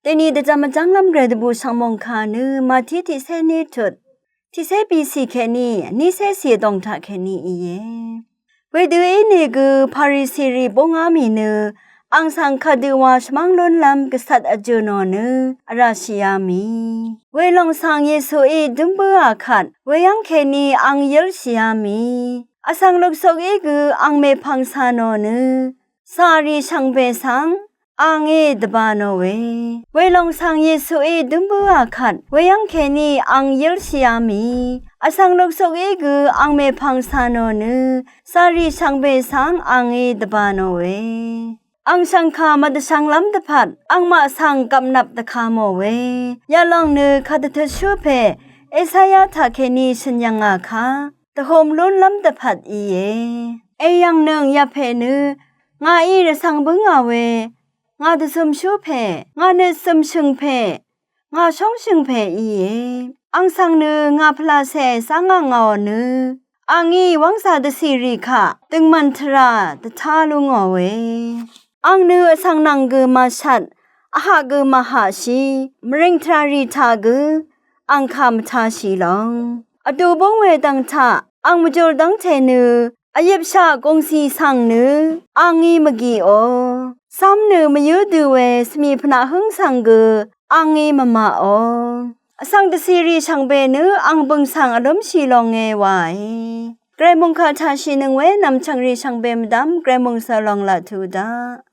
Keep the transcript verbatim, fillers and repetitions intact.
Dèní dvjvm vjv́nglv́m gvray dvbù shv̀ngmòng kà nø Màtí tiqcé ní tut, tiqcé bìcì kèní nícé cì vdòng taq kèní íe. Wedø ínìgø Parisirì búngá mì nø àng svng kadø wa shvmv́ng lúnlv́m gvcvt vjø̀ nò nø vràshìá mì. Welòng svng Yesuí dǿm bǿà kvt weyv́ng kèní àng yǿlshìá mì. Vsvng luksukí gø àng mèpv̀ng cà nò nø càrì shv̀ngbè svng àngí dvbā nòe. Welòng svng Yesuí dǿm bǿà kvt weyv́ng kèní àng yǿlshìá mì. Vsvng luksukí gø àng mèpv̀ng cà nò nø càrì shv̀ngbè svng àngí dvbā nòe. Àng shv̀ngkà mvdvshv̄nglv́m dvpvt àngmaq svng gvpnvp dvka mòe. Yalòng nø kadvtøtshú pè Esaya taq kèní shø̀n yv̀ngà kà dvhōm lúnlv́m dvpvt íe. Èyv̀ngnøng yapè nø ngàí rvcv̄ng bǿngà we, ngà dvzømshú pè, ngà nøt zø̀mshø̀ng pè, ngà shóngshø̀ng pè íe. Àng svng nø ngà pvlacè zángà ngàò nø àngí wv́ngzà dvcìrì kaq døngmv̀n tvrà dvtá lú ngòe. Àng nø vsvng nvng gø màshvt, vhaq gø màhaqshì, mvrìng tvràrì taq gø àng kà mvtashì lòng. Vdū búng we dv̀ng taq àng mvjūr dv́ngte nø vyipshaq gùngcì svng nø àngí mvgìò. Cám nø mvyǿ dø we svmì pvnaq hǿng svng gø àngí mvmaqò. Vsvng dvcìrì shv̀ngbè nø àng bø̀ng svng vlǿmshì longe wae. Gvray mòngkà taqshìnøng we nv̀mchv̀ngrì shv̀ngbè mvdv́m gvray mòngsø lòng laq tuq daq.